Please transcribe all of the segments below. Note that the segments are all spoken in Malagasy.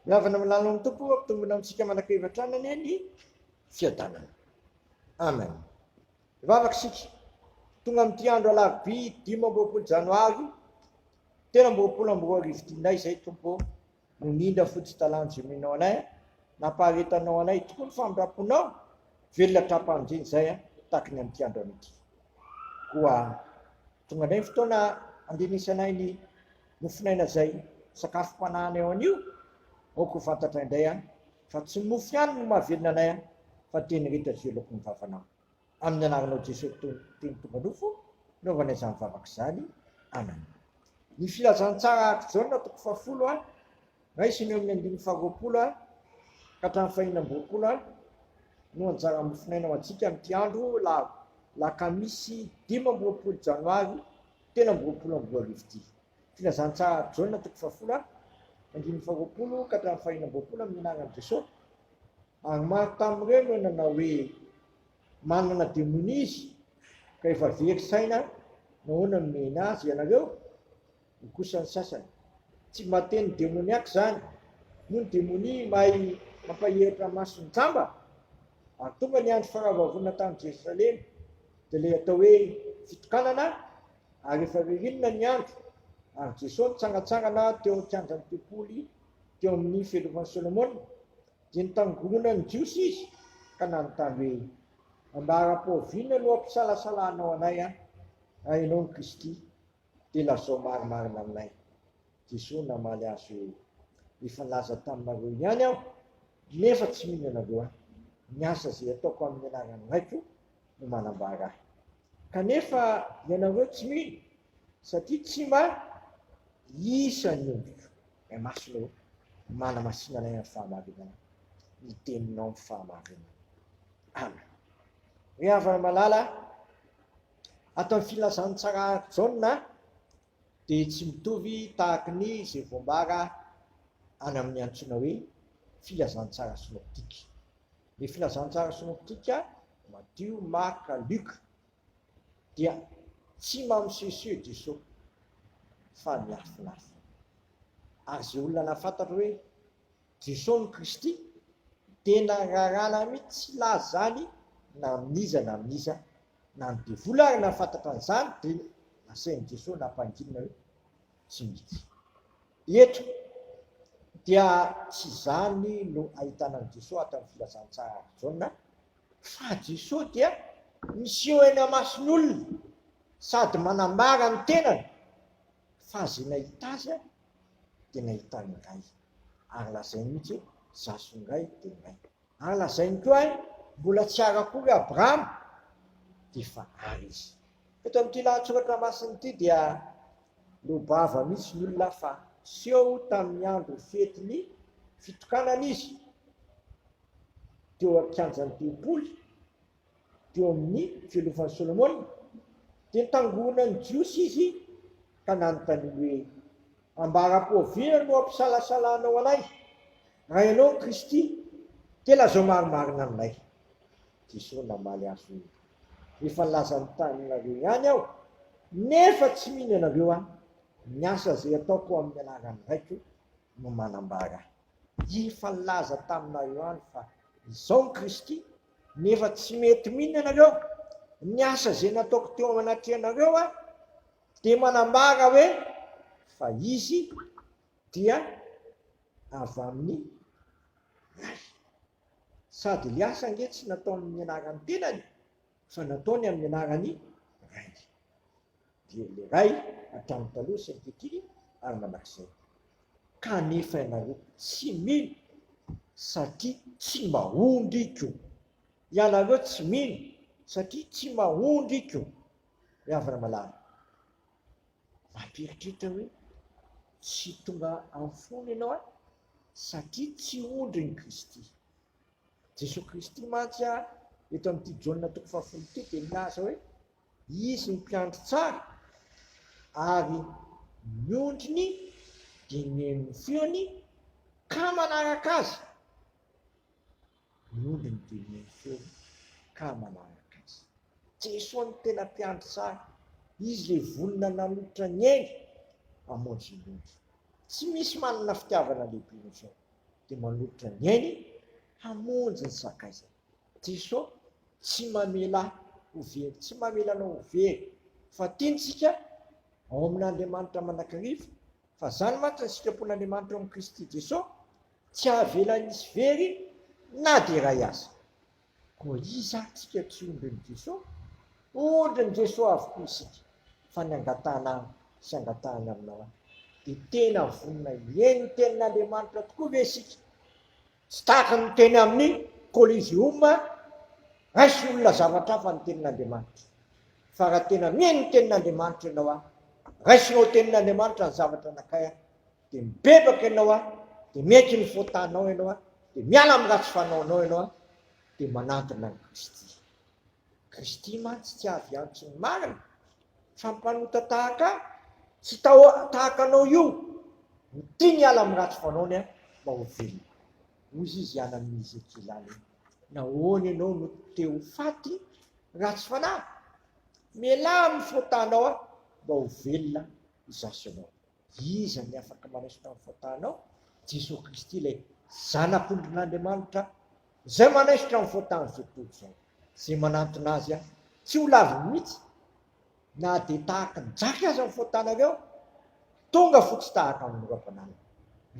Mihavana amin'ny lalan'ny Tompo, ampitombina amintsika mandrakariva hatrany anie ny fiadanana. Amen. Hivavaka isika. Tonga amin'ity andro alarobia 25 janoary 2023 ity indray izay Tompo ô, no nindra fo tsy talanjo omenao anay, nampaharetanao anay tokoa ny famindram-ponao, velona hatrampamonjena izay tahaky ny amin'ity andro anio ity. Koa tonga indray ny fotoana andrenesanay ny mofonaina izay sakafom-panahinay ao anio, aoka ho fantatray indray fa tsy ny mofo ihany no mahavelona anay fa ny teny rehetra izay aloaky ny vavanao. Amin'ny anaranao Jesoa Teny tonga nofo, naovana izany vavaka izany. Amen. Ny filazantsara araka Jaona toko fahafolo a, raisina eo amin'ny andininy faharoapolo a, ka hatramin'ny fahenina amby roapolo a, no anjara mofonaina ho antsika amin'ity andro la lakamisy 25 janoary 2023 ity. Filazantsara araka Jaona toko fahafolo a, andininy faharoapolo ka hatramin'ny fahenina amby roapolo amin'ny anaran'i Jesoa. Ary maro tamin'ireo no nanao hoe, Manana demonia izy, ka efa very saina, nahoana no mihena azy ianareo? Hoy kosa ny sasany, Tsy mba teny demoniaka izany, moa ny demonia mahay mampahiratra mason'ny jamba? Ary tonga ny andro faravavona tany Jerosalema, dia ilay atao hoe fitokanana, ary efa ririnina ny andro, ary Jesoa nitsangantsangana teo an-kianjan'ny tempoly teo amin'ny fialovan'i Solomona, Dia nitangorona ny Jiosy izy ka nanontany hoe, Ambara-pahoviana no hampisalasalanao anay an? Raha ianao no Kristy, dia lazao marimarina aminay. Jesoa namaly azy hoe, Efa nilaza taminareo ihany aho, nefa tsy mino ianareo ahy. Ny asa izay ataoko amin'ny anaran'ny Raiko no manambara ahy. Kanefa ianareo tsy mino, satria tsy mba isan'ny ondriko. Ray Masina ô, manamasina anay amin'ny fahamarinana, ny Teninao ny fahamarinana. Amen. Ry havana malala, ato amin'ny filazantsara Jaona dia tsy mitovy tahaky ny izay voambara any amin'ny antsoina hoe filazantsara synoptika. Ny filazantsara synoptika, Matio, Marka, Luka, dia tsy mamiseseo Jesoa fa miafinafina. Ary izay olona nahafantatra hoe Jesoa no Kristy dia nararana mihitsy tsy hilaza izany na amin'iza na amin'iza, na ny devoly ary nahafantatra an'izany dia nasain'i Jesoa nampanginina hoe tsy mihitsy. Eto dia tsy izany no ahitana an'i Jesoa ato amin'ny filazantsara Jaona Fa Jesoa dia miseho eny amason'olona sady manambara ny tenany fa izay nahita azy dia nahita ny Ray. Ary lazainy mihitsy hoe izaho sy ny Ray dia iray. Ary lazainy koa hoe mbola tsy ary akory Abrahama dia efa ary izy. Eto amin'ity lahatsoratra masina ity dia lobava mihitsy ny olona fa seho tamin'ny andro fetin'ny fitokanana izy. teo an-kianjan'ny tempoly, teo amin'ny fialofan'i Solomona, dia nitangoronan'ny Jiosy izy ka nanontaniany hoe, Ambara-poaviana no ampisalasalanao anay? Raha ianao no Kristy, dia lazao marimarina aminay. Jesoa namaly azy hoe, Efa nilaza ny taninareo ihany aho, nefa tsy mino ianareo aho. Ny asa izay ataoko amin'ny anaran'ny Raiko no manambara ahy. Efa nilaza taminareo ihany fa izao ny Kristy, nefa tsy mety mino ianareo. Ny asa izay nataoko teo anatrehanareo aho dia manambara hoe fa Izy dia avy amin'ny Ray. Sady ilay asa ange tsy nataony amin'ny anaran'ny tenany fa nataony amin'ny anaran'ny Rainy. Dia ilay Ray hatramin'ny taloha sy ankehitriny ary mandrakizay. Kanefa ianareo tsy mino satria tsy mahondriko. Ianareo tsy mino satria tsy mahondriko. Ry havana malala, mampieritreritra hoe tsy tonga amin'ny finoana ianao an, satria tsy ondrin'i Kristy. Jesoa Kristy mantsy eto amin'ity Jaona toko fahafolo ity dia milaza hoe Izy no mpiandry tsara, ary ny ondriny dia mihaino ny feony ka manaraka azy. Ny ondriny dia mihaino ny feony ka manaraka azy. Jesoa no tena mpiandry tsara. Izy ilay vonona nanolotra ny ainy hamonjy ny ondry. Tsy misy manana fitiavana lehibe noho izao. Dia manolotra ny ainy hamonjy ny sakaizany. Jeso tsy mamela ahy ho very, tsy mamela anao ho very, fa tiantsika ao amin'Andriamanitra mandrakariva, fa izany mantsy ny sitrapon'Andriamanitra ao amin'i Kristy Jeso, tsy hahavelany hisy very na dia iray aza. Koa iza ary tsika tsy ondrin'i Jeso? Ondrin'i Jeso avokoa isika, fa ny angatahana aminy sy angatahany aminao ahy, dia tena vonona hihaino ny tenin'Andriamanitra tokoa ve isika? Tsy tahaka ny teny amin'ny Coliseum, raisin'olona zavatra hafa ny tenin'Andriamanitra. Fa raha tena mino ny tenin'Andriamanitra ianao aho, raisinao tenin'Andriamanitra ny zavatra anakay aho, dia mibebaka ianao aho, dia miaiky ny faotanao ianao aho, dia miala amin'ny ratsy fanaonao ianao aho, dia manantona an'i Kristy. Kristy mantsy tsy avy hiantso ny marina, fa mpanota tahaka ahy, tsy tahaka anao io, no tiany hiala amin'ny ratsy fanaony aho mba ho velona. Hoy izy any amin'i Ezekiela any hoe, Nahoana ianao no te ho faty, ratsy fanahy? Mialà amin'ny faotanao aho mba ho velona izaho sy ianao. Iza ny afaka manaisotra ny faotanao? Jesoa Kristy ilay Zanak'ondrin'Andriamanitra izay manaisotra ny faotan'izao tontolo izao. Izay manantona Azy aho, tsy ho laviny mihitsy, na dia tahaka ny jaky aza ny faotanareo, tonga fotsy tahaka ny oram-panala.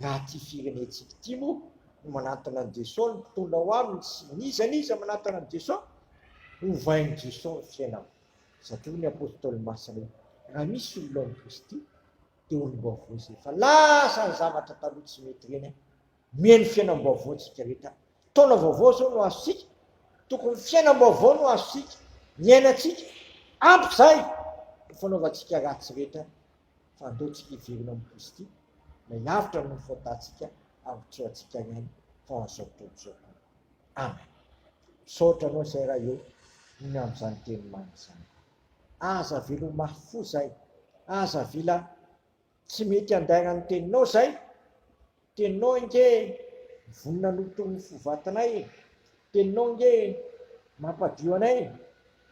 Raha ity firenentsika ity moa no manantona an'i Jesoa, ny mpitondra ao aminy sy n'iza n'iza manantona an'i Jesoa, hovain'i Jesoa ny fiainany. Satria hoy ny Apostoly Masina hoe, raha misy olona ao amin'i Kristy, dia olom-baovao izy. Efa lasa ny zavatra taloha tsy mety ireny, mihaino fiainam-baovao isika rehetra. Taona vaovao izao no azontsika, tokony fiainam-baovao no azontsika, niainantsika, ampy izay ny fanaovantsika ratsy rehetra, fa andao tsika hiverina amin'i Kristy, ilay avotra noho ny fahotantsika ary tsy ho antsika ihany fa ho an'izao tontolo izao koa. Amen. Misaotra anao izay Ray ô noho ny amin'izany teny mamy izany. Aza avela ho mafy fo izay, aza avela tsy mety handairan'ny teninao izay, teninao ange vonona hanotoa ny fo vatinay e, teninao ange mampadio anay e,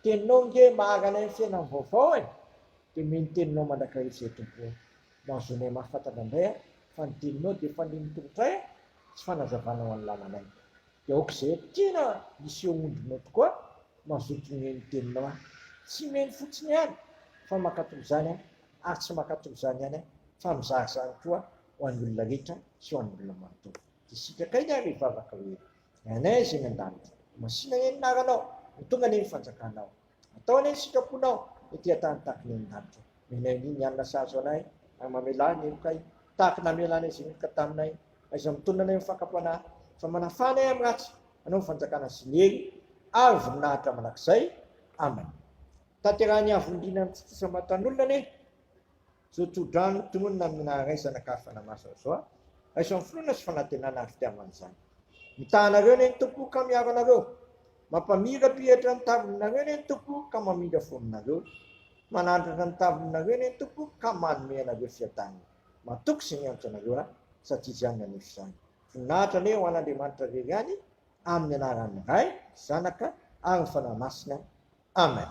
teninao ange mahary anay ny fiainam vaovao e, dia omeo ny teninao mandrakariva izay Tompo ô. Mba azonay mahafantatra indray aho fa ny teninao dia fanilo ny tongotray sy fanazavana ho an'ny lalanay. Dia aoka izay tena hiseho ondrinao tokoa, mazoto mihaino ny teninao aho. Tsy mihaino fotsiny ihany fa mankatò izany aho, ary tsy mankatò izany ihany aho fa mizara izany koa ho an'ny olona rehetra sy ho an'ny olona manontolo. Dia sitrakay ny ary hivavaka hoe, Ray anay izay any an-danitra, masina anie ny anaranao, ho tonga anie ny fanjakanao. Atao anie ny sitraponao ety an-tany tahaka ny any an-danitra. Omenay anie ny hanina sahaza anay, ary mamelà ny helokay, tahaka ny namelanay izay meloka taminay. Aiza mitonona anay amin'ny fakam-panahy, fa manafà anay amin'ny ratsy, anao ny fanjakana sy ny hery ary voninahitra mandrakizay. Amen. Tanterahin'ny Avo Indrindra amin'ny tsy tsisamatan'olona anie izao tsodrano tononina amin'ny anaran'ny Ray, Zanaka ary Fanahy Masina izao. Raiso amin'ny finoana sy fanantenana ary fitiavana izany. Mitaha anareo anie ny Tompo ka miaro anareo. Mampamirapiratra ny tavinareo anie ny Tompo ka mamindra fo aminareo. Manandratra ny tavinareo anie ny Tompo ka manome anareo fiadanana. Matoky sy miantso anareo aho satria izany nanefy izany. Voninahitra anie ho an'Andriamanitra irery ihany amin'ny anaran'ny Ray, Zanaka ary ny Fanahy Masina. Amen.